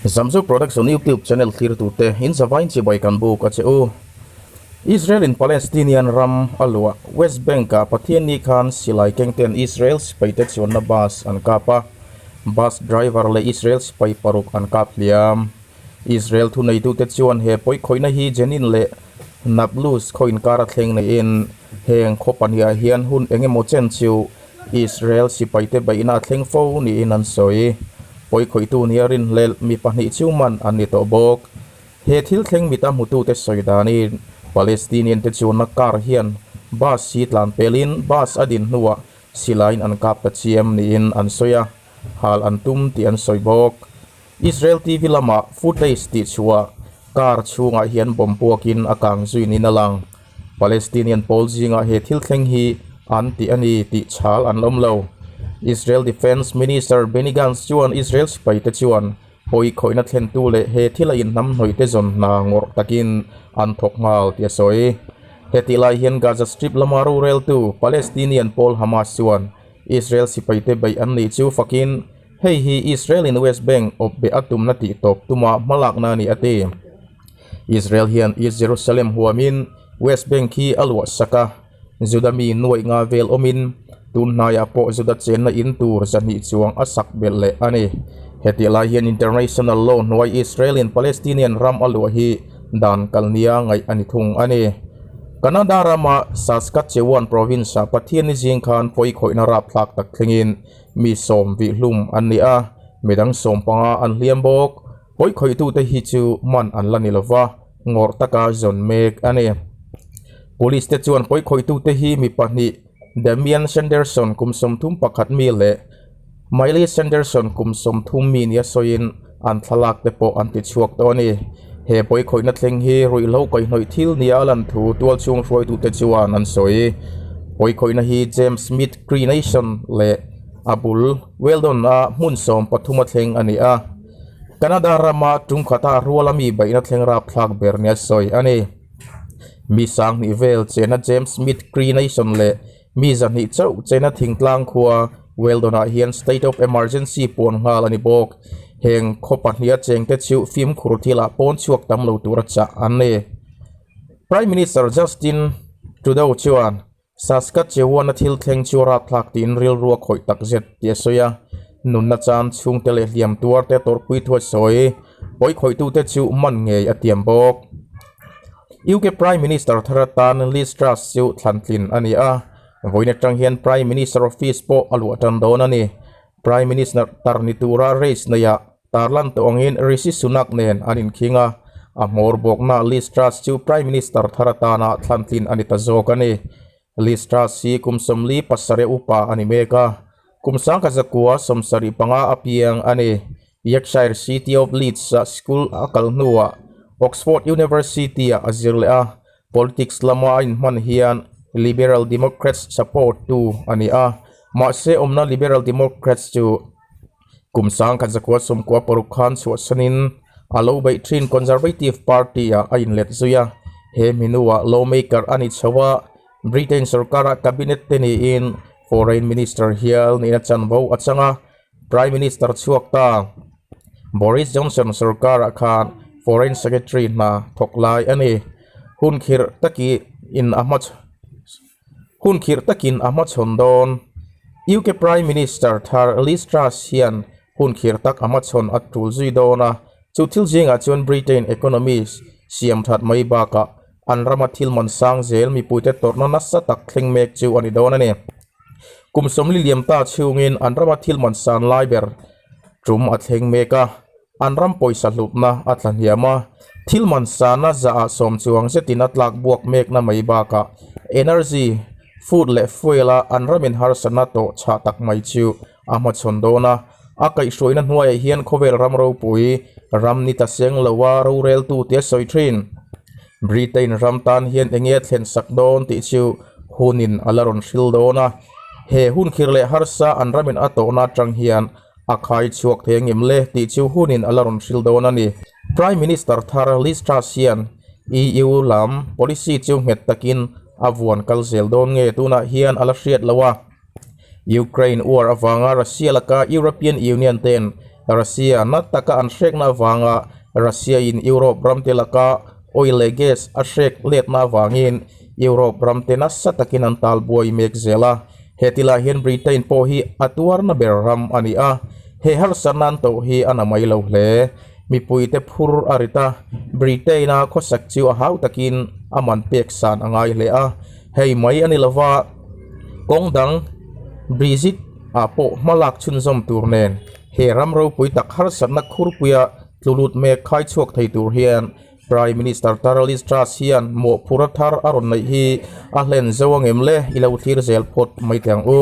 Zamzo Production YouTube channel thlir tute in zavain chibai kan buk a che u. Israel in Palestinian ram a luah West Bank ah Pathianni khan silai kengten Israel sipaite chuanna bus an kap a, bus driver leh Israel sipai paruk an kap hliam. Israel thuneitute chuan he pawikhawihna hi Jenin leh Nablus khaw inkar a thleng neiin heng khaw pahnih ah hian hun eng emaw chen chu Israel sipaite beihna a thleng fo niin an sawi. Pawikhawihtu nia rinhlelh mi pahnih chu man an ni tawh bawk. He thil thleng mita hmutute sawi danin Palestinian te chuanna car hian bus hi tlan pelin bus a din hnuah silaiin an kap ta chiam niin an sawi a, hal an tum tih an sawi bawk. Israel TV lamah footage tih chhuah car chhungah hian bomb puakin a kang zui niin a lang. Palestinian pawl zingah he thil thleng hi an ti a ni tih chhal an lawm lo. Israel Defence Minister Benny Gantz chuan Israel sipaite chuan pawi khawihna thlentu leh he thil a inhnamhnawih te zawn hna ngawrh takin an thawk nghal tih a sawi. Hetih lai hian Gaza Strip lama roreltu Palestinian pawl Hamas chuan Israel sipaite beih an nih chu fakin hei hi Israel in West Bank awp beh a tumna tih tawp tuma hmalakna a ni a ti. Israel hian East Jerusalem huamin West Bank hi a luah sak a, Juda mi nuaih nga vel awmin tun hnaiah pawh Juda chenna in tur zahnih chuang a sak belh leh a ni. Hetih lai hian international law hnuai Israel-in Palestinian ram a luah hi dan kal nia ngaih a ni thung a ni. Canada rama Saskatchewan province-ah Pathianni zing khan pawikhawihna rapthlak tak thlengin mi sawm vihhlum an ni a, midang sawm panga an hliam bawk. Pawikhawitute hi chu man an la ni lova, ngawrh taka zawn mek a ni. Police te chuan pawikhawitute hi mi pahnih Damian Sanderson kum 31 mi leh Miley Sanderson kum 30 mi nia sawiin an thlalak te pawh an tichhuak tawh a ni. He pawikhawihna thleng hi ruihhlo kaihhnawih thil nia a lan thu tualchhung hruaitute chuan an sawi. Pawikhawihna hi James Smith Cree Nation leh a bul Weldon-a hmun 13 a thleng a ni a. Canada rama tum khata ruala mi beihna thleng rapthlak ber nia sawi a ni. Mi sanghnih vel chena James Smith Cree Nation leh mi zahnih chauh chena thingtlang khua Weldon-ah hian State of Emergency puan nghal a ni bawk. Heng khaw pahniha chengte chu fimkhur thilah pawn chhuak tam lo tura chah an ni. Prime Minister Justin Trudeau chuan Saskatchewan-a thil thleng chu rapthlak tiin rilru a khawih tak zet tih a sawi a, nunna chan chhungte leh hliam tuarte tawrhpui thu a sawi. Pawi khawihtute chu man ngei a tiam bawk. UK Prime Minister thar atan Liz Truss chu thlan tlin a ni a, vawiin atang hian Prime Minister office pawh a luah tan dawn a ni. Prime Minister ni tura race neihah Tarlan tawh angin Rishi Sunak nen an inkhing a, a hmawr bawkna Liz Truss chu Prime Minister thar atana thlantlin a ni ta zawk a ni. Liz Truss hi kum 47 upa a ni mek a, kum 1975 a piang a ni. Yorkshire City of Leeds-a school a kal hnuah Oxford University-ah a zir leh a, politics lama a inhman hian Liberal Democrats support tu a ni a, mahse awmna Liberal Democrats chu Kum 1996 khan chhuahsanin a lo beih thin Conservative Party-ah a inlet zui a, he hminuah lawmaker a ni chho a, Britain sorkara cabinet te niin Foreign Minister hial nihna chanvo a chang a, Prime Minister chhuak ta Boris Johnson sorkarah khan Foreign Secretary hna thawk lai a ni. Hun khirh takin a hma Hun khirh takin a hmachhawn dawn. UK Prime Minister thar Liz Truss hian hun khirh tak a hmachhawn a tul zui dawn a, chu thil zingah chuan Britain economy siam that mai bakah an rama thil man sang zel mipuite tawrhna nasa tak thleng mek chu a ni dawn a ni. Kum 40 liam ta chhungin an rama thil man san lai ber tum a thleng mek a, An ram pawisa hlutna a tla hniam a, thil man sana zaah sawm chuang zetin a tlak buak mekna mai bakah energy, food leh fuel-a an ramin harsatna tawh chhah tak mai chu a hmachhawn dawn a. A kaihhruaina hnuaiah hian khawvel ram ropui, ram ni ta seng loa roreltu tia sawi thin. Britain ram tan hian enge a thlen sak dawn tih chu hunin a la rawn hril dawn a. He hun khir leh harsa an ramin a tawhna atang hian A khai chhuak thei angem le tih chu hunin a la rawn hril dawn a ni. Prime Minister thar Liz Truss hian EU lam policy chu nghet takin a vuan kal zel dawn nge tunah hian a la hriat lo a. Ukraine war avanga Russia laka European Union ten Russia na taka an hrekna avanga Russia in Europe ramte laka oil leh gas a hrek letna avangin Europe ramte nasa takin an tal buai mek zel a. Hetilai hian Britain pawh hi a tuarna ber ram a ni a, he harsatna an toh hi a na mai lo hle. Mipuite phur a rit a, Britain-a khawsak chu a hau takin a man pek san a ngai hle a. Hei mai a ni lova, kawng dang Brexit ah pawh hma lak chhunzawm tur nen he ram ropui tak harsatna khurpuia tlu lut mek khai chhuak thei tur hian Prime Minister Tara Liz Truss hian mawhphurh a thar a rawn neih hi a hlen zo angem le i lo thlir zel phawt mai teh ang u.